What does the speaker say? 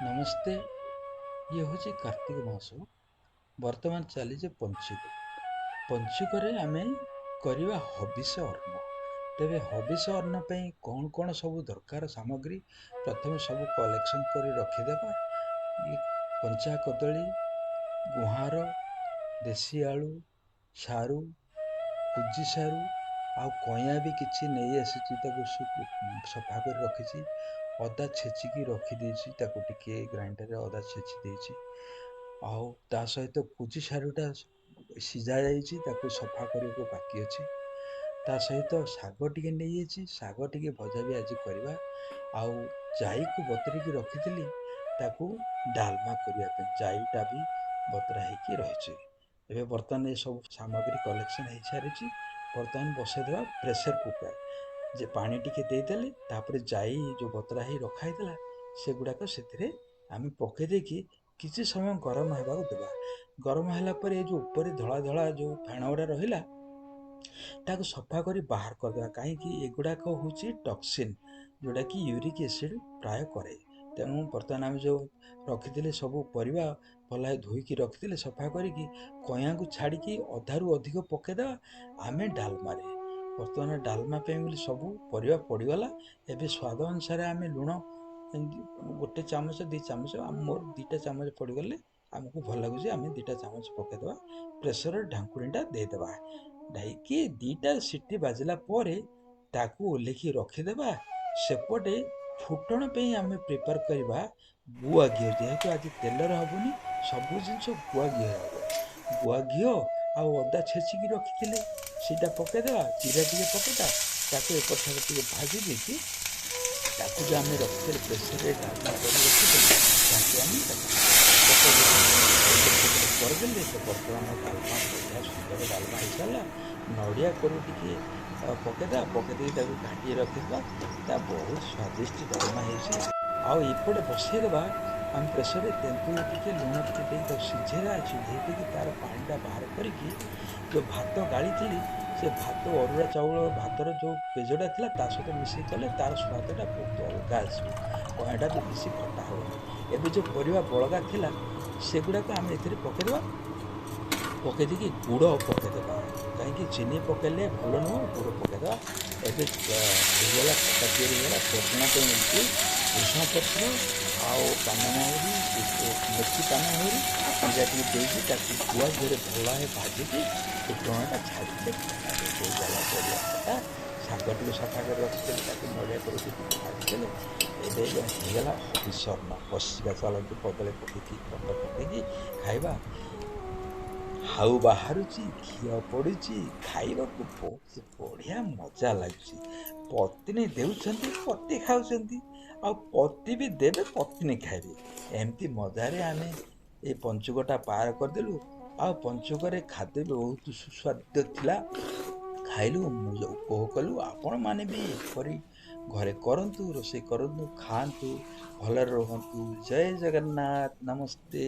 ନମସ୍ତେ। ଇଏ ହେଉଛି କାର୍ତ୍ତିକ ମାସ, ବର୍ତ୍ତମାନ ଚାଲିଛି ପଞ୍ଚୁକ। ପଞ୍ଚୁକରେ ଆମେ କରିବା ହବିଷ ଅନ୍ନ। ତେବେ ହବିଷ ଅନ୍ନ ପାଇଁ କ'ଣ କ'ଣ ସବୁ ଦରକାର ସାମଗ୍ରୀ, ପ୍ରଥମେ ସବୁ କଲେକ୍ସନ୍ କରି ରଖିଦେବା। କଞ୍ଚା କଦଳୀ, ଗୁହାଁର, ଦେଶୀ ଆଳୁ, ସାରୁ, କୁଜି ସାରୁ ଆଉ କଇଁଆ ବି କିଛି ନେଇ ଆସିଛି, ତାକୁ ସଫା କରି ରଖିଛି। ଅଦା ଛେଚିକି ରଖିଦେଇଛି, ତାକୁ ଟିକେ ଗ୍ରାଇଣ୍ଡରରେ ଅଦା ଛେଚି ଦେଇଛି। ଆଉ ତା ସହିତ କୁଜି ସାରୁଟା ସିଝା ଯାଇଛି, ତାକୁ ସଫା କରିବାକୁ ବାକି ଅଛି। ତା ସହିତ ଶାଗ ଟିକେ ନେଇଯାଇଛି, ଶାଗ ଟିକେ ଭଜା ବି ଆଜି କରିବା। ଆଉ ଜାଇକୁ ବତୁରେଇକି ରଖିଥିଲି, ତାକୁ ଡାଲମା କରିବା ପାଇଁ ଜାଇଟା ବି ବତୁରା ହେଇକି ରହିଛି। ଏବେ ବର୍ତ୍ତମାନ ଏସବୁ ସାମଗ୍ରୀ କଲେକ୍ସନ୍ ହେଇସାରିଛି। ବର୍ତ୍ତମାନ ବସେଇଦେବା ପ୍ରେସର କୁକର। ଯେ ପାଣି ଟିକେ ଦେଇଦେଲେ, ତାପରେ ଜାଇ ଯେଉଁ ବତୁରା ହେଇ ରଖା ହେଇଥିଲା ସେଗୁଡ଼ାକ ସେଥିରେ ଆମେ ପକେଇ ଦେଇକି କିଛି ସମୟ ଗରମ ହେବାକୁ ଦେବା। ଗରମ ହେଲା ପରେ ଏ ଯେଉଁ ଉପରେ ଧଳା ଧଳା ଯେଉଁ ଫେଣ ଗୁଡ଼ା ରହିଲା, ତାକୁ ସଫା କରି ବାହାର କରିଦେବା। କାହିଁକି ଏଗୁଡ଼ାକ ହେଉଛି ଟକ୍ସିନ୍, ଯେଉଁଟାକି ୟୁରିକ୍ ଏସିଡ଼୍ ପ୍ରାୟ କରେ। ତେଣୁ ବର୍ତ୍ତମାନ ଆମେ ଯେଉଁ ରଖିଥିଲେ ସବୁ ପରିବା ଭଲ ଧୋଇକି ରଖିଥିଲେ ସଫା କରିକି, କଇଁଆକୁ ଛାଡ଼ିକି ଅଧାରୁ ଅଧିକ ପକାଇଦେବା ଆମେ ଡାଲମାରେ। ବର୍ତ୍ତମାନ ଡାଲମା ପାଇଁ ବୋଲି ସବୁ ପରିବା ପଡ଼ିଗଲା। ଏବେ ସ୍ୱାଦ ଅନୁସାରେ ଆମେ ଲୁଣ 1 ଚାମଚ 2 ଚାମଚ, ମୋର 2ଟା ଚାମଚ ପଡ଼ିଗଲେ ଆମକୁ ଭଲ ଲାଗୁଛି, ଆମେ 2ଟା ଚାମଚ ପକାଇଦେବା। ପ୍ରେସର ଢାଙ୍କୁଣୀଟା ଦେଇଦେବା, ଢାଙ୍କି 2ଟା ସିଟି ବାଜିଲା ପରେ ତାକୁ ଓହ୍ଲେଇକି ରଖିଦେବା। ସେପଟେ ଫୁଟଣ ପାଇଁ ଆମେ ପ୍ରିପେୟାର କରିବା ଗୁଆ ଘିଅ। ଯେହେତୁ ଆଜି ତେଲରେ ହେବନି, ସବୁ ଜିନିଷ ଗୁଆ ଘିଅ ହେବ। ଗୁଆ ଘିଅ ଆଉ ଅଦା ଛେଚିକି ରଖିଥିଲେ ସେଇଟା ପକାଇଦେବା, ଜିରା ଟିକେ ପକାଇଦେବା, ତାକୁ ଏପଟ ସେପଟ ଟିକେ ଭାଜି ଦେଇକି ତାକୁ ଯେଉଁ ଆମେ ରଖିଥିଲେ ପ୍ରେସରରେ ଡାଲମା କରି ରଖିଥିଲେ ତାକୁ ଆମେ ତାକୁ ପକାଇଦେବା। ଏପଟ ସେପଟ କରିଦେଲେ ତ ବର୍ତ୍ତମାନ ଡାଲମା ବଢ଼ିଆ ସୁନ୍ଦର ଡାଲମା ହେଇସାରିଲା। ନଡ଼ିଆ କୋରୁ ଟିକେ ପକାଇଦେବା, ପକାଇ ଦେଇକି ତାକୁ ଘାଣ୍ଟିକି ରଖିଦେବା। ତା ବହୁତ ସ୍ୱାଦିଷ୍ଟ ଡାଲମା ହେଇଛି। ଆଉ ଏପଟେ ବସେଇଦେବା ଆମେ ପ୍ରେସରରେ ତେନ୍ତୁଳି ଟିକେ ଲୁଣ ଟିକେ ଦେଇକି ତାକୁ ସିଝେଇବା। ସିଝେଇ ଦେଇକି ତା'ର ପାଣିଟା ବାହାର କରିକି ଯେଉଁ ଭାତ ଗାଳିଥିଲି ସେ ଭାତ ଅରୁଆ ଚାଉଳ ଭାତର ଯେଉଁ ପେଜଟା ଥିଲା ତା ସହିତ ମିଶେଇ କଲେ ତା'ର ସ୍ୱାଦଟା ବହୁତ ଅଲଗା ଆସିବ, କଇଁଆଟା ବି ବେଶୀ ଖଟା ହେବନି। ଏବେ ଯେଉଁ ପରିବା ବଳକା ଥିଲା ସେଗୁଡ଼ାକ ଆମେ ଏଥିରେ ପକାଇଦେବା। ପକାଇ ଦେଇକି ଗୁଡ଼ ପକାଇଦେବା, କାହିଁକି ଚିନି ପକାଇଲେ ଭଲ ନୁହଁ, ଗୁଡ଼ ପକାଇଦେବା। ଏବେ ହେଇଗଲା ଖଟା ତିଆରି ହେଇଗଲା। ଫୁଟଣ ପାଇଁ ଏମିତି ଭୃଷଙ୍ଗ ପତ୍ର ଆଉ ପାନମହୁରି, ମେଥି ପାନମହୁରି ଜିରା ଟିକେ ଦେଇକି ତାକୁ ଗୁଆ ଘିଅରେ ଭଲ ଭାବେ ଭାଜିକି ଫୁଟଣଟା ଛାଡ଼ିଦେଲେ ଖଟା ହେଇଗଲା ପରିବା ଖଟା। ଶାଗ ଟିକେ ସଫା କରି ରଖିଦେଲେ, ତାକୁ ନଡ଼ିଆ କରିକି ଟିକେ ଭାଜିଦେଲେ, ଏବେ ହେଇଗଲା ହବିଷ ଅନ୍ନ। ବସିବା ଚାଲନ୍ତୁ, କଦଳୀ ପକେଇକି ପତ୍ର ପକେଇକି ଖାଇବା। ହାଉ ବାହାରୁଛି, ଘିଅ ପଡ଼ୁଛି, ଖାଇବାକୁ ବହୁତ ବଢ଼ିଆ ମଜା ଲାଗୁଛି। ପତ୍ନୀ ଦେଉଛନ୍ତି, ପତି ଖାଉଛନ୍ତି, ଆଉ ପତି ବି ଦେବେ, ପତ୍ନୀ ଖାଇବେ। ଏମିତି ମଜାରେ ଆମେ ଏ ପଞ୍ଚୁକଟା ପାର କରିଦେଲୁ। ଆଉ ପଞ୍ଚୁକରେ ଖାଦ୍ୟ ବି ବହୁତ ସୁସ୍ୱାଦ୍ୟ ଥିଲା, ଖାଇଲୁ, ଉପଭୋଗ କଲୁ। ଆପଣମାନେ ବି ଏପରି ଘରେ କରନ୍ତୁ, ରୋଷେଇ କରନ୍ତୁ, ଖାଆନ୍ତୁ, ଭଲରେ ରୁହନ୍ତୁ। ଜୟ ଜଗନ୍ନାଥ, ନମସ୍ତେ।